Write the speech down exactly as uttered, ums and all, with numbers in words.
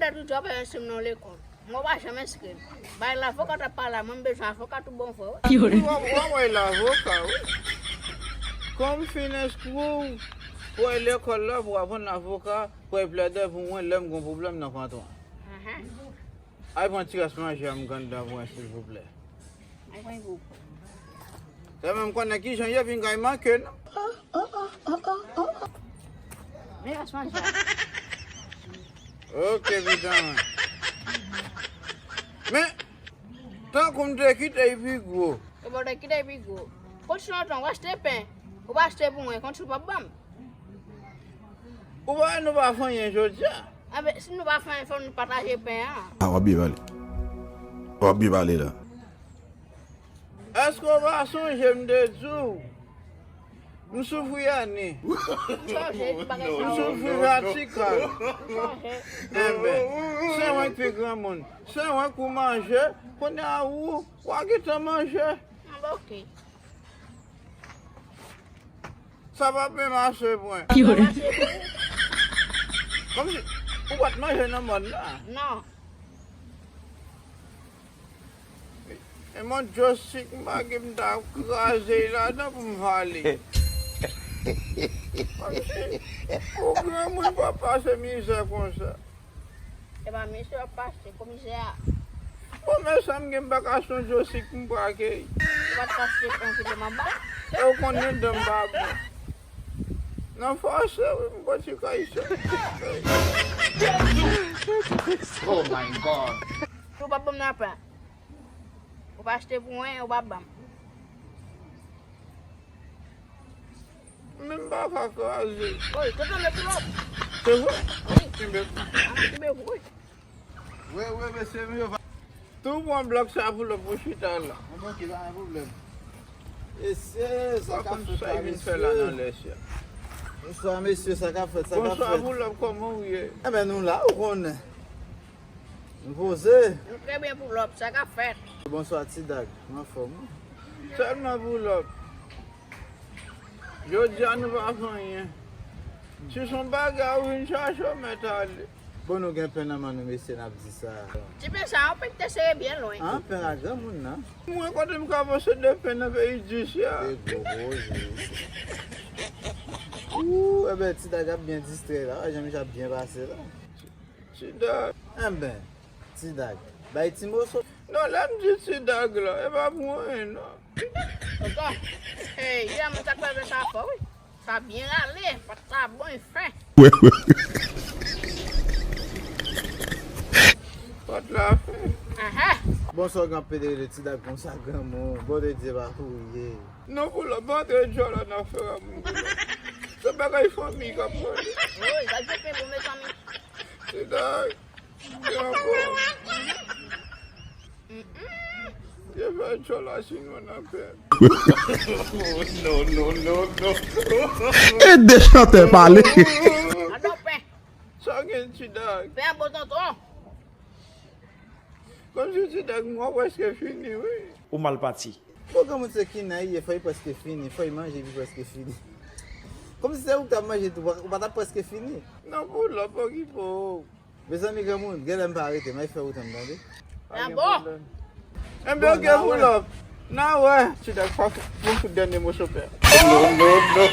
Tèt ou djòb enskri m nan lekòl. Mwen pa janm enskri m. Bay lavoka t ap pale a, mwen m bezwen avoka tout bon vre, wi. Wi, w ap, w ap bay lavoka, wi. Kòm m fin enskri w, pou w al lekòl la, pou w aprann avoka, pou w al plede pou mwen, lè m gen yon pwoblèm nan kanton an. Ahan. Al pran ti rès manje a m gen anndan pou mwen, silvouplè. Al pran pou ou. Sa menm konnen kijan ye vin kay manke, non? Men rès manje a. Ok, pitan mwen. Men, tankou m te kite l pi gwo. E bon, te kite l pi gwo. Konn si lontan, ou achte pen. Ou pa achte pou mwen, konn si ou p ap ban m. Ou pa wè nou pa fè anyen jodi a? Enben, si nou pa fè anyen, fò nou pataje pen an. A, w ap byen pale. W ap byen pale la. Èske w pa sonje m te di w m soufri èni? M sonje bagay sa yo. M soufri vatikal. M sonje. Enben, se mwen k pi granmoun. Se mwen k pou manje. Kounye a ou, w a gentan manje. Enben, ok. Sa p ap menm mache pou mwen. Kòmsi ou pa t manje nan mòn nan. Non. E mòn josik m pa gen m ta kraze l ladan pou m vale. Kòmsi yon granmoun p ap pase mizè konsa. E pa misye w ap pase, komisè a. Bon, men sa m gen, m pa ka sonje osi k m brake. Ou pa t ka se konfime m anba? E ou konnen dan m pa bon. Nan fòse, wi, m pran ti kay sa. Oh my God. Ou pa ban m nan pa. Ou pa achte pou mwen, ou pa ban m. Men m pa ka kraze. Oy, tonton, men pou lòt. Se vre? Wi. Kenbe. A, kenbe pou wi. Wi, wi, mesye, m yo va. Tou pran blòk sa pou lòt pou chita la. Bon, ok, pa gen pwoblèm. Mesye, sa k ap fèt la, mesye? Sa vin fè la nan lè sa? Bonswa, mesye, sa k ap fèt, sa k ap fèt? Bonswa, pou lòt, kòman w ye? Enben, nou la, ou konnen. Nou poze. Nou trè byen pou lòt, sa k ap fèt? Bonswa, Ti Dag. M anfòm, wi. Sèlman pou lòt. Jodi a nou pa fè anyen. Si se yon bagay ou vin chache, w mèt ale. Bon, nou gen pen nan men nou, mesye, n ap di sa. Ti pen sa, yon pen ki te sere byen lwen. An, pen a granmoun nan. Mwen, kote m ka panse de pen nan peyi di sa? E gwo, gwo, gwo, mesye. Ooh, enben, Ti Dag ap byen distrè la. Jan misye ap byen pase la. Ti Dag. Enben, Ti Dag. Bay ti moso. Non, lè m di Ti Dag la, e pa pou anyen, non. Tonton, hey, yè mwen sa kwè sa fò, wi. Sa byen rale, pat la bon, e fen. Pat la fen. Aha. Bon, sa w gen ap pede rele Ti Dag konsa, granmoun. Bondye pa pou ou ye. Non, pou lòt, pa antre djòl la nan afè a moun. Se bagay fanmi k ap pale. Wi, sa se pen bon, mezanmi. Ti Dag. Yo fè djòl la si nou nan pè. Non, non, non, non. E de chantè pale. Adan pen. Sa gen Ti Dag? Pen an bon tonton. Kòmsi Ti Dag mwen prèske fini, wi. Ou mal pati. Bon, granmoun se kinan li ye, fò li prèske fini, fò li manje epi prèske fini. Kòmsi se ou k t ap manje tou, ou pa t ap prèske fini. Non, pou lòt, pa okipe w. Mezanmi, granmoun, genlè m pa rete, m al fè wout an m, tande. Ah bon? Enben, ok, pou lòt. N a wè. Ti Dag, pa fout, pou fout dènye moso pen. Non, non, non.